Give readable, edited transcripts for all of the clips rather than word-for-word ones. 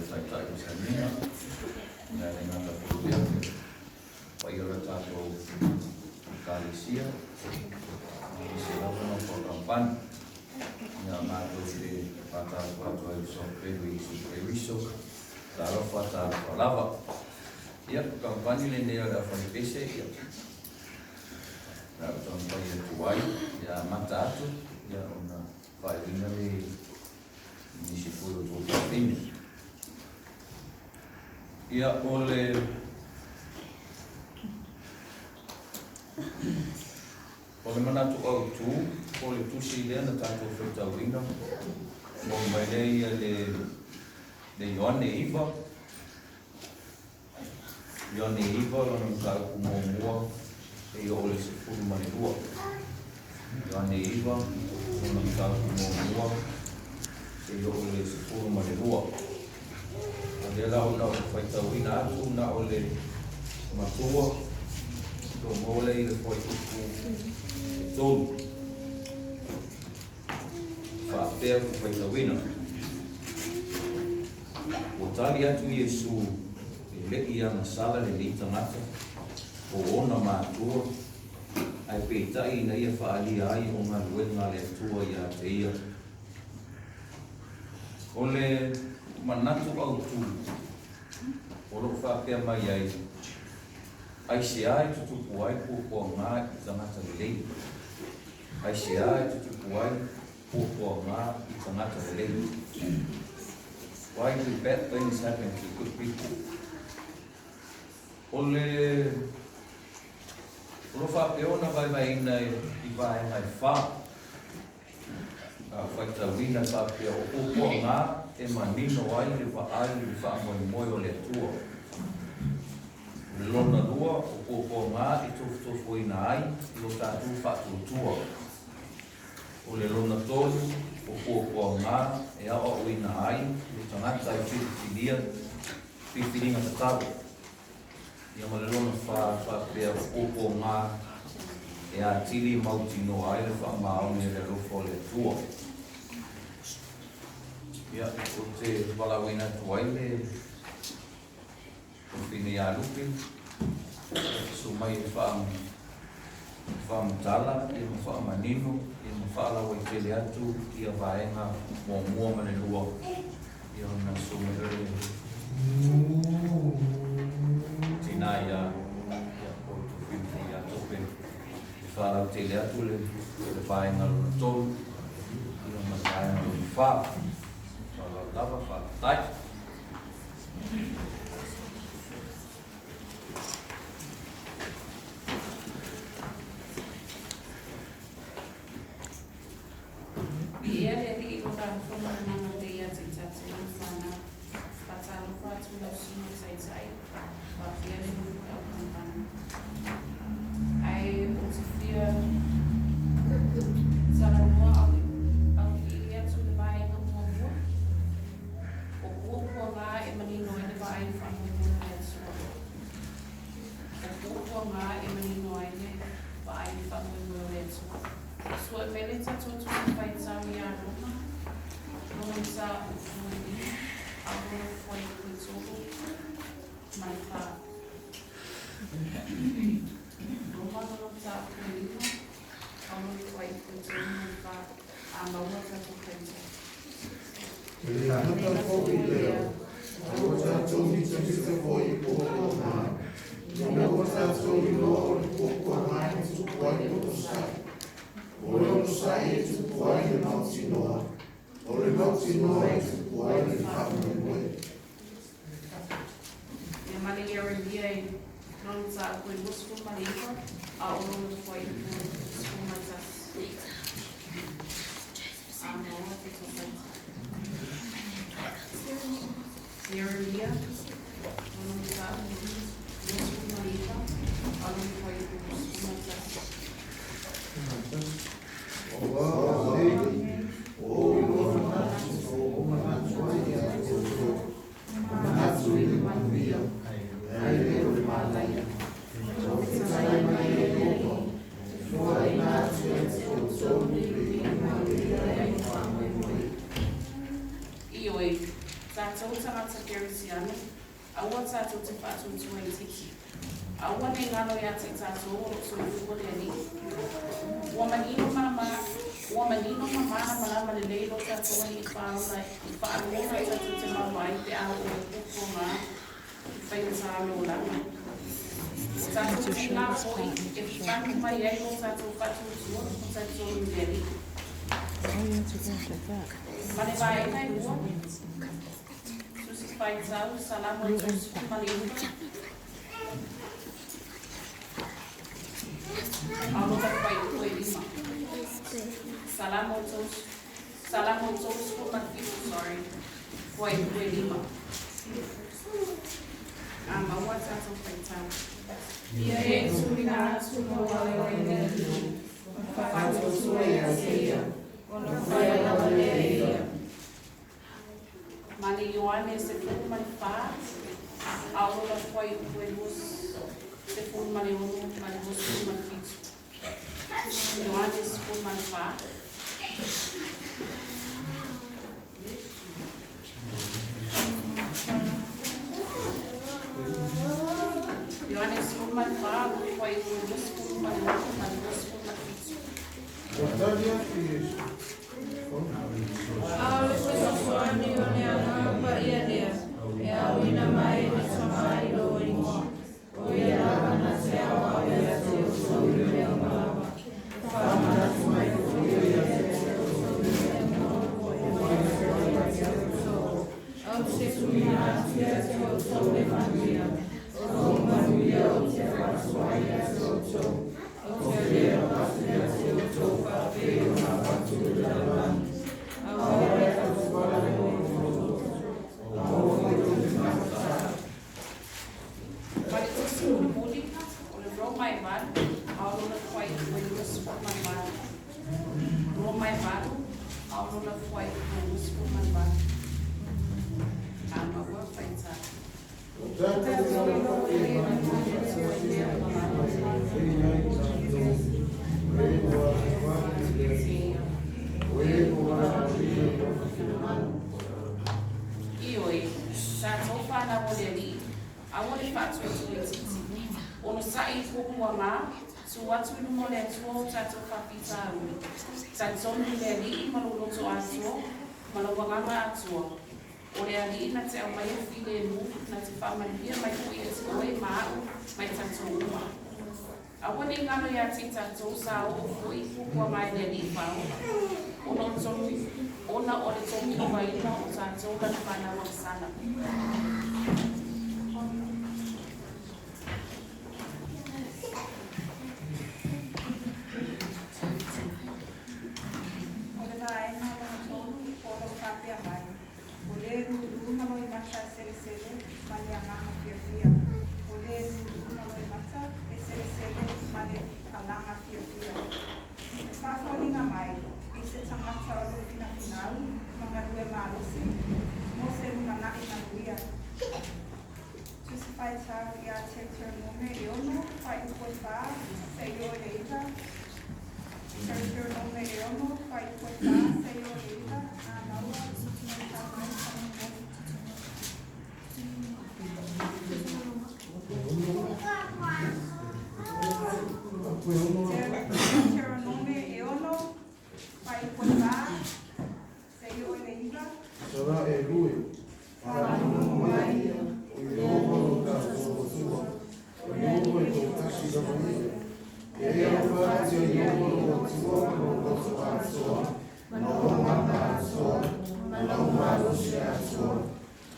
Taitai o Saimina, ia e le gata foi i lea, le paia o le tatou Ekalesia, aemaise lava nofo a kampani. Ia matou te faatalofa atu ai i le Soapelu Iesu Keriso, talofa, talofa lava. Ia, o kampani lenei o le Aufaiapese, ia, o le a ou taumafai atu ai, ia amata atu, ia ona faaiuina lea i nisi foi o tou fafine. Ia, o le O le manatu autu, o le tusi lea na tatou faitauina, maua mai lea ia le le Ioane 9, Ioane 9 lona mataupu muamua seia oo i le 12. Ioane 9 lona mataupu muamua seia oo i le 12. O lea la o le a ou faitauina atu na o le matua o maua lea i le fuaiupu e tolu. Faapea ou te faitauina. Ua tali atu Iesu, E le i agasala lenei tagata, po o ona matua, ae peitai ina ia faaalia ai o galuega a le Atua ia te ia. O le manatu autu o lo o faapea mai ai, Aisea e tutupu ai puapuaga i tagata lelei? Aisea e tutupu ai puapuaga i tagata lelei? Why do bad things happen to good people? O le O lo o faapea ona vaevaeina i vaega e fa. A faitauina faapea o puapuaga e manino ai le vaai i le faamoemoe o le Atua. O le lona lua, o puapuaga e tofotofoina ai lo tatou faatuatua. O le lona tolu, o puapuaga e aoaoina ai le tagata e filifilia filifiliga tatau. Ia ma le lona fa, faapea o puapuaga e atili mautinoa ai le faamaoni a le alofa o le Atua. Ia, ou te valaauina atu ai le Tofine ia Lupe, susu mai e faamatala ia ma faamanino ia ma faalauaitele atu ia vaega muamua ma le lua ia ona susu mai lea o le tina ia ia po o le Tofine foi ia Tope e faalautele atu le vaega lona tolu ia ma le vaega lona fa. Faaaloalo lava, faafetai. Viia le Alii o Talofa ma Agaga Lelei ia te tatou ma fanau. Faatalofa atu i lau susuga taitai, faapea le nofo au kampani. Ae ou te fia talanoa auiliili atu i le vaega muamua. O puapuaga e manino ai le vaai i le faamoemoe o le Atua. O puapuaga e manino ai le vaai i le faamoemoe o le Atua. Sue mai le tatou Tusi Faitau iā Roma, lona mataupu e lima, a o lona fuaiupu e tolu ma le fa. Roma lona mataupu e lima, a o lona fuaiupu e tolu ma le fa, a maua tatou faitau. E le gata foi i lea, a ua tatou mitamita foi i puapuaga, ina ua tatou iloa o le puapuaga e tupu ai le onosai. O le onosai e tupu ai le mautinoa, o le mautinoa e tupu ai le faamoemoe. Ia ma le Ieremia e lona mataupu e 29, a o lona fuaiupu e 11. A maua te taufaita. Ieremia, lona mataupu 29, a o lona fuaiupu 11. Aua o nei, ua ou iloa manatu ua ou manatu ai ia te outou, o manatu i le manuia, ae le o le mānaia. Ua fetalai mai e Ieova, e foaina atu ia te outou le viiga ma le manuia. Ioe, tatou tatou tagata kerisiano, aua tatou te faatuatua itiiti. Aua ne i galo ia te i tatou o lo o soifua le Alii. Ua manino ma ua manino ma malamalama lelei lo tatou Alii faaola i faaloga tatou te maua ai pe a oo i puapuaga i faigata o le olaga. O tatou tiga foi e fanu mai ai lo tatou faatuatua ma talitonu i le Alii. Ma le vaega e lua, Tusi Faitau, Salamo e 39, a o lona fuaiupu e 5. Salamo Salamo 37, sorry, fuaiupu e 5. A maua tatou faitau. Ia e tuuina atu lou alo i le Alii, ma faatuatua ia te ia, ona faia lava lea e ia. Ma le Ioane 14, a o lona fuaiupu e 26 ma le 27. Ioane 14. Ioane 14, fuaiupu e 26 ma le 27. Ua tali atu Iesu. A o le fesoasoani o le Agaga Paia lea, e aoina mai e le Tama i lou igoa, o ia lava na te aoao ia te outou i mea uma lava, e faamanatu mai foi ia te outou i mea uma ua ou fai atu ai ia te outou. Ou te tuuina atu ia te outou le manuia, o lou manuia ou te avatua ai ia te outou, ou te le avatu ia te outou faapei ona avatu e le lalolagi. Aua le taufale o outou loto, aua foi tou te matautā. Ma le Tusi Mulimuli, o le Roma e 8, a o lona fuaiupu e 28. Roma e 8, a o lona fuaiupu e 28. A maua faitau. O tatou lava e manuia i mea uma e ai tatou, o e ua alofa i le Atua, o e ua aolia i lona finagalo. Ioe, tatou fanau a le Alii, aua le faatuatua itiiti. Onosa'i i puapuaga, tuu atu i luma o le Atua o tatou faafitauli. Talitonu i le Alii ma lou loto atoa, ma lou agaga atoa. O le Alii na te aumaia filemu, na te faamanuia mai foi ia te oe ma a'u ma i tatou uma. Aua ne i galo ia te i tatou sa oo foi puapuaga i le Alii faaola, ona o le ona o le togilovaina o tatou lana fanau agasala. O le vaega lona tolu o lo o faapea mai, O le lulu ma loimata e selesele ma le agaga fiafia. O le lulu ma loimata e selesele ma le alaga fiafia. E faafoliga mai i se tagata o lo o finafinau ma galue malosi mo se lumanai manuia. Tusi Faitau ia Teuteronome e 6, fuaiupu e 4, seia oo i le 9. Teuteronome e 6, fuaiupu e 4, seia oo i le 9. A maua, faitau mai faamolemole. Teuteronome e 6, fuaiupu e 4, seia oo i le 9. Sala e lui, faamanu mai ia, o Ieova lo tatou Atua, o Ieova e toatasi lava ia. E alofa atu ia Ieova lou Atua ma lou loto atoa, ma lou agaga atoa, ma lau malosi atoa.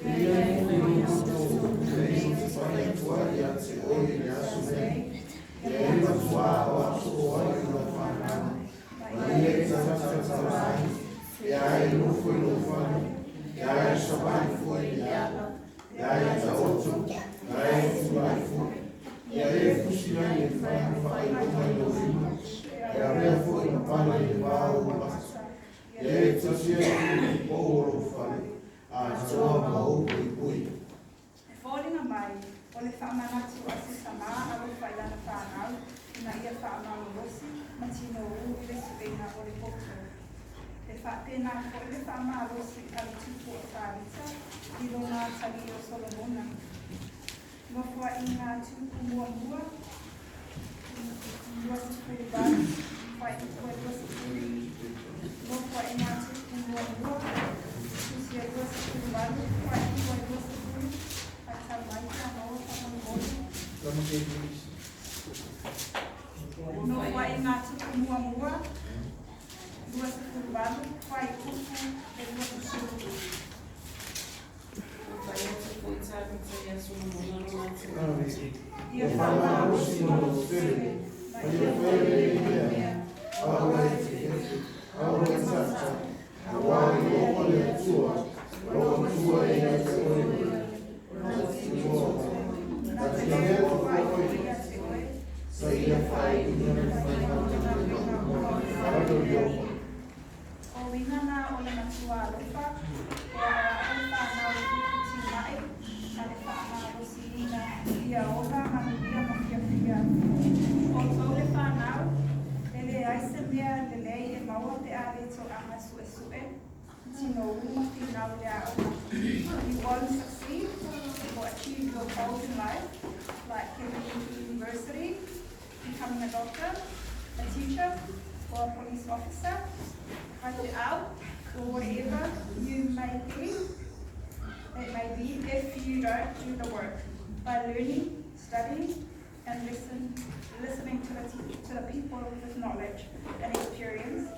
E i ai foi lou loto ina ia ou te fai atu ai ia te oe i le aso nei. Ia e matuā o aso ai i lau fanau, ma ia e tagata taulagi, pe a e nofo i lou fale, pe a e savali foi i le ala, pe a e taoto, pe a e tulai foi. Ia e fusi ai e fai ma faailoga i lou lima, e avea foi ma pale i le va o ou mata. Ia e tasi ai foi le pou o lou fale, atoa ma ou puipui. E foliga mai, o le faamanatu a se tamā alofa i lana fanau ina ia faamalolosi ma tinou i le suega o le poto. E faapena foi le faamalosi a le tupu o Tavita i lona atalii o Solomona. Nofoaiga a Tupu Muamua 28, fuaiupu e 20. Nofoaiga a Tupu Muamua, tusi e 28, fuaiupu e 20. Faitau mai Tanoa faamolemole. Nofoaiga a Tupu Muamua 28, fuaiupu e 20. Ua fai atu foi Tavita ia Solomona lona atalii. Ia faamalosi lou pele, ma ia faia lelei mea, aua e te efe, aua e tata, auā Ieova le Atua, lou Atua e ia te oe, na te iloa mai, na te le tofoa oe, seia faaiuina le faigaluega uma o le fale o Ieova. O uiga na o le matua alofa, e aoao le fanau i upu timai ma le faamalosiina ia ola manuia ma fiafia. O outou le fanau, e leai se mea lelei e maua pe a le toaga suesue, tinou ma finau i le aoga. You won't succeed or achieve your goals in life, like getting into university, becoming a doctor, a teacher, or a police officer, faifeau, or whatever you may be, it may be if you don't do the work by learning, studying, and listening to the people with knowledge and experience,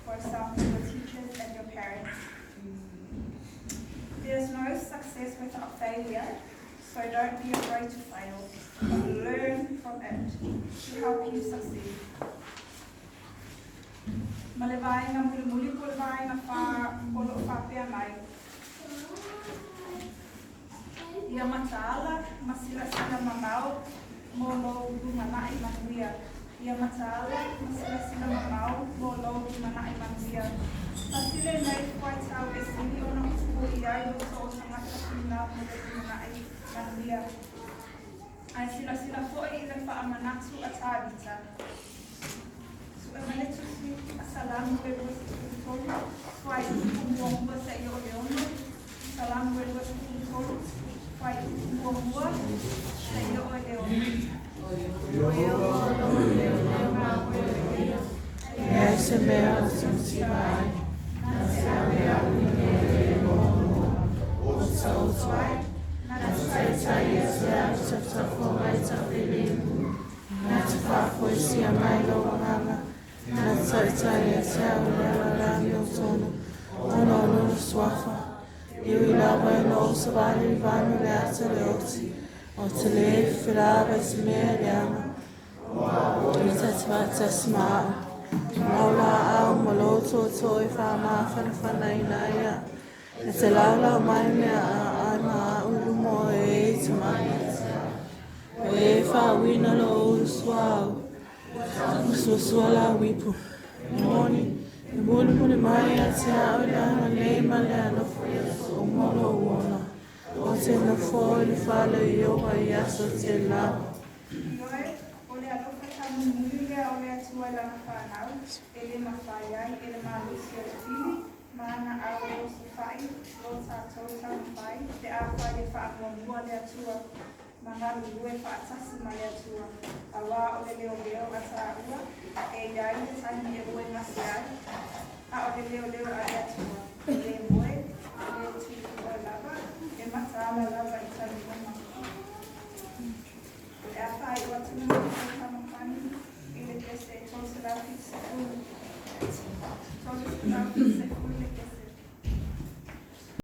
for example, your teachers and your parents. There's no success without failure, so don't be afraid to fail, but learn from it to help you succeed. Ma le vaega mulimuli po o le vaega fā o lo o faapea mai. Ia mataala ma silasila mamao mo lou lumanai manuia. Ia mataala ma silasila mamao mo lou lumanai manuia. Tasi lenei fuaitau e sili ona tupu i ai loto o tagata finau mo le lumanai manuia. Ae silasila foi i le faamanatu a Tavita. Sue mai le tusi a Salamo e 23, fuaiupu muamua seia oo i le 6. Salamo e 23, fuaiupu muamua seia oo i le 6. O Ieova o lo o leoleo ma au e leia, e leai se mea ou te mativa ai. Na te ave au i mea le muamua, ou te taoto ai, na te taitai ia te au i tafatafa ai saogalemu. Na te faafoisia mai lou agaga, na te taitai ia te au i le ala o le amiotonu, ona o lou suafa. E ui lava ina ou savali i le vanu o le ata o le oti, ou te le fefelā i se mea leaga, e ta te faatasi ma au. O lau laau ma lou tootoo e faamafanafanaina ai au. E te laulau mai mea aai ma au i luma o e e te mai ia te au. O e faauuina lou ulu suauu, ua suasua lau ipu. E moni, e mulimuli mai ia te au le agalelei ma le alofa i aso uma o lou ola. Ou te nofo i le fale o Ieova i aso tele lava. Ioe, o le alofa tamulimuli lea o le Atua i lana fanau, e le mafai ai e le malosi o le fili ma ana ao e osofai lo tatou taumafai pe afai e faamuamua le Atua ma galulue faatasi ma le Atua, auā o le leoleo a tāua e i ai le taimi e moe gase ai, a o le leoleo a le Atua, e le moe, e le tuliloa lava, e mataala lava i taimi uma. O le a faaiu atu lenei taumafai i le pese e 370, 370 le pese.